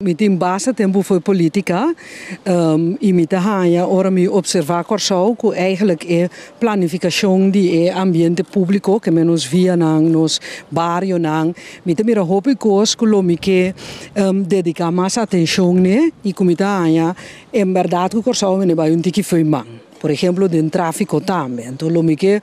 Mi tin basta tempu fo'i polítika i mi ta haña ora mi opservá Kòrsou ku eigenlijk e planifikashon di e ambiente públiko, ke men nos vianan, nos barionan, mi ta mira hopi kos ku lo mi ke dediká mas atenshon n'e i ku mi ta haña en bèrdat ku Kòrsou mene bai un tiki fo'i man. Por ehemplo den tráfiko tambe. Anto lo mi ke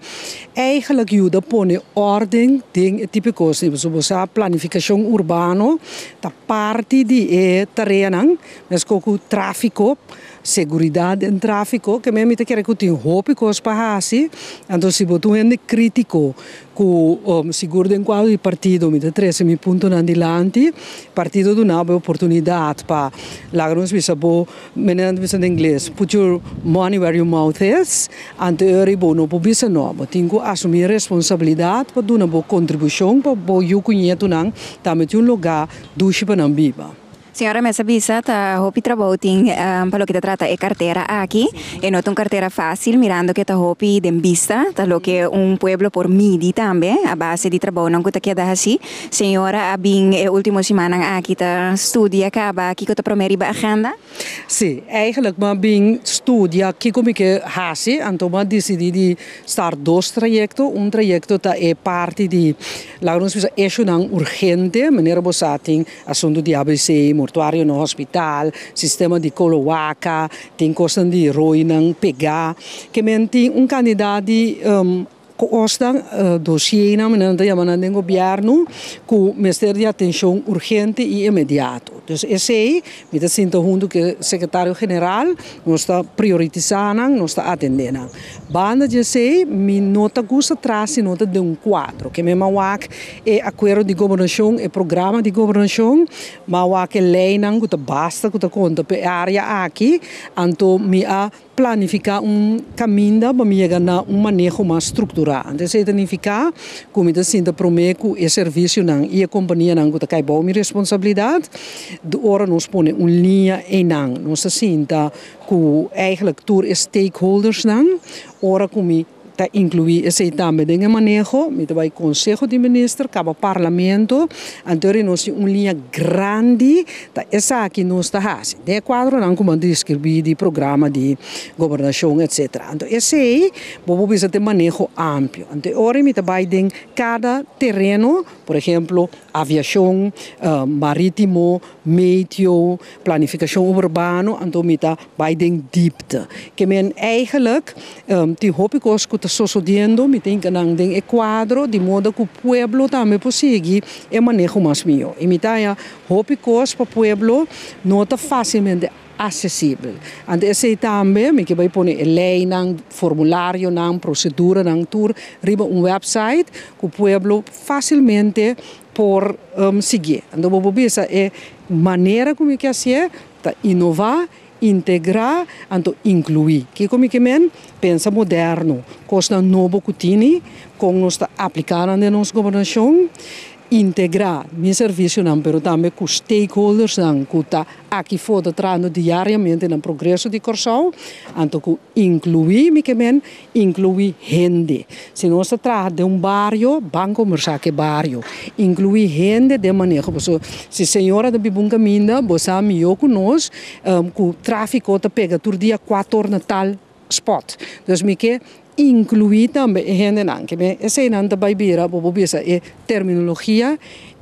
eigenlijk yuda pone órden den e tipo kos. Pasobra bo sa planifikashon urbano ta parti di e tareanan, meskos ku tráfiko, seguridat den tráfiko, ke mi ta kere ku tin hopi kos pa hasi. Anto si bo ta un hende krítiko ku sigur den kuadro di partido mi ta trese mi puntonan dilanti, partido duna bo e oportunidat pa laga nos bisa bo Meneer nan ta bisa na ingles, put your money where your mouth is, anto e ora bo no por bisa no, bo tin ku asumí e responsabilidat pa duna bo kontribushon pa bo yu ku ñetunan tambe tin un lugá dushi pa nan biba. Señora mes a bisa ta hopi trabou tin pa loke ta trata e kartera aki. E no ta un kartera fásil mirando ke ta hopi den bista, ta loke un pueblo por midi tambe a base di trabounan ku ta keda hasí. Señora a bin e ultimo simannan aki ta studia caba kico ta prome riba agenda? Sí, eigenlijk mi a bin studia kico mi ke haci, anto mi a dicidi di start dos trayecto. Un trayecto ta e parti di, laga nos bisa, eshonan urgente, manera bo sa tin asunto di ABC, mortuario na hospital, sistema di coloaca, tin cosnan di rooinan pega. Ke men tin un cantidad di Kosnan, dosienan, manera nan ta yama nan den gobièrnu, ku mester di atenshon urgente i inmediato. Dus esei mi ta sinta huntu ku e sekretario general, nos ta prioritisá nan, nos ta atendé nan. Banda di esei mi no ta gusta tras si no ta den un kuadro. Ke mi a wak e akuerdo di gobernashon, e programa di gobernashon, mi a wak e leinan ku ta basta ku ta konta pa e área aki, anto mi a Planifiká un kaminda pa mi yega na un maneho mas strukturá. Anto esei ta nifiká ku mi ta sinta promé ku e servisionan i e kompanianan ku ta kai bou mi responsabilidat. Di ora nos pone un liña einan, nos ta sinta ku eigentlik tur e stakeholdersnan. Ora ku mi Ta inkluí esei tambe den e maneho. Mi ta bai Konseho di Minister, kaba Parlamento. Anto ri nos tin un liña grandi, ta esaki nos ta hasi. Den e kuadronan ku mi a deskribí di programa di gobernashon etsetera. Anto esei bo por bisa ta e maneho amplio. Anto e ora mi ta bai den kada tereno, por ehemplo aviashon, maritimo, meteo, planifikashon urbano, anto mi ta bai den diepte. Ke men eigenlijk tin hopi kos ku ta sosodiendo, mi ta hinka nan den e kuadro di moda ku pueblo tambe por sigui e maneho mas mihó. I mi ta haña hopi kos pa pueblo no ta fásilmente asesibel. Anto esei tambe mi ke bai pone e leinan, formularionan, proseduranan tur riba un wèpsait ku pueblo fásilmente por siguié. Anto bo por bisa e manera ku mi ke hasié ta inová, integrá, anto inkluí. Kiko mi ke men? Pensa moderno, kosnan nobo ku tini, kon nos ta apliká nan den nos gobernashon, integrá mi servisionan pero tambe ku stakeholdersnan ku ta aki for ta trahando diariamente na progreso di Kòrsou, anto ku Inkluí, mi ke men inkluí hende. Si nos ta traha den un bario, ban kombersá ku e bario. Inkluí hende den maneho. Pasobra si señora ta biba un kaminda, bo sa mihó ku nos ku tráfiko ta pega tur dia kuator na tal spòt. Dus mi ke inkluí tambe e hendenan. Ke men eseinan ta bai bira, bo por bisa e terminologia,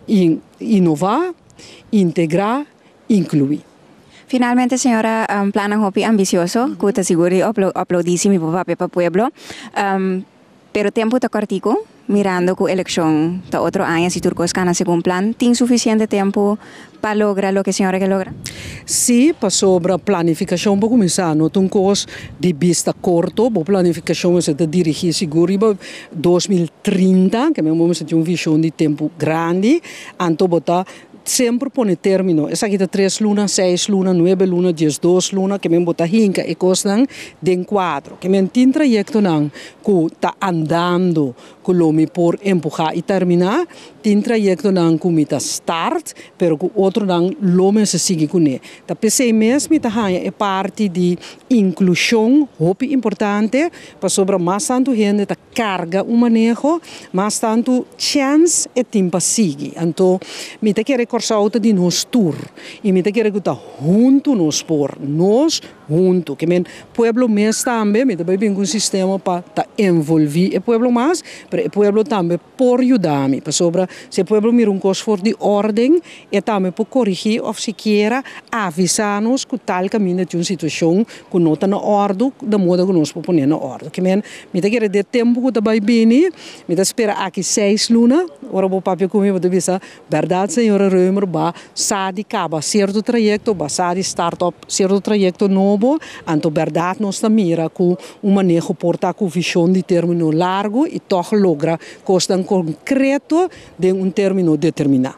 inová, integrá, inkluí. Finalmente señora, plannan hopi ambicioso cu ta sigur di aplaudi si mi por papia pa pueblo. Pero tempo ta cortico, mirando cu eleccion ta otro aña si tur cos cana segun plan, tin suficiente tempo pa logra loke señora ke logra? Si, pasobra planificacion por cuminsa, no ta un cos di bista corto, bo planificacion mester ta dirigi sigur riba 2030, ke men bo mester tin un vision di tempo grandi, anto bo ta Semper pone término. Esaki ta tres luna, seis luna, nuebe luna, diesdos luna, ke men bo ta hinka e kosnan den kuadro. Ke men tin trayektonan ku ta andando ku lo mi por empuhá i terminá, tin trayektonan ku mi ta start, pero ku otronan lo mester sigui kuné. Ta p'esei mes mi ta haña e parti di inklushon hopi importante, pasobra mas tantu hende ta karga un maneho, mas tantu chèns e tin pa sigui. Anto mi ta kere. Kòrsou ta di nos tur. I mi ta kere ku ta huntu nos por, nos huntu. Ke men pueblo mes tambe, mi ta bai bin ku un sistema pa ta envolví e pueblo mas, pero e pueblo tambe por yuda mi. Pasobra si e pueblo mira un kos for di orden, e tambe por korigí òf sikiera avisá nos ku tal kaminda tin un situashon ku no ta na òrdu, di moda ku nos por pone na òrdu. Ke men mi ta kere den tempu ku ta bai bini, mi ta spera aki 6 luna, ora bo papia ku mi, bo ta bisa: "Bèrdat, señora Römer, b'a sa di kaba sierto trayekto, b'a sa di start up sierto trayekto nobo, anto bèrdat nos ta mira ku un maneho por ta ku vishon di término largu i tòg logra kos konkreto den un término determiná."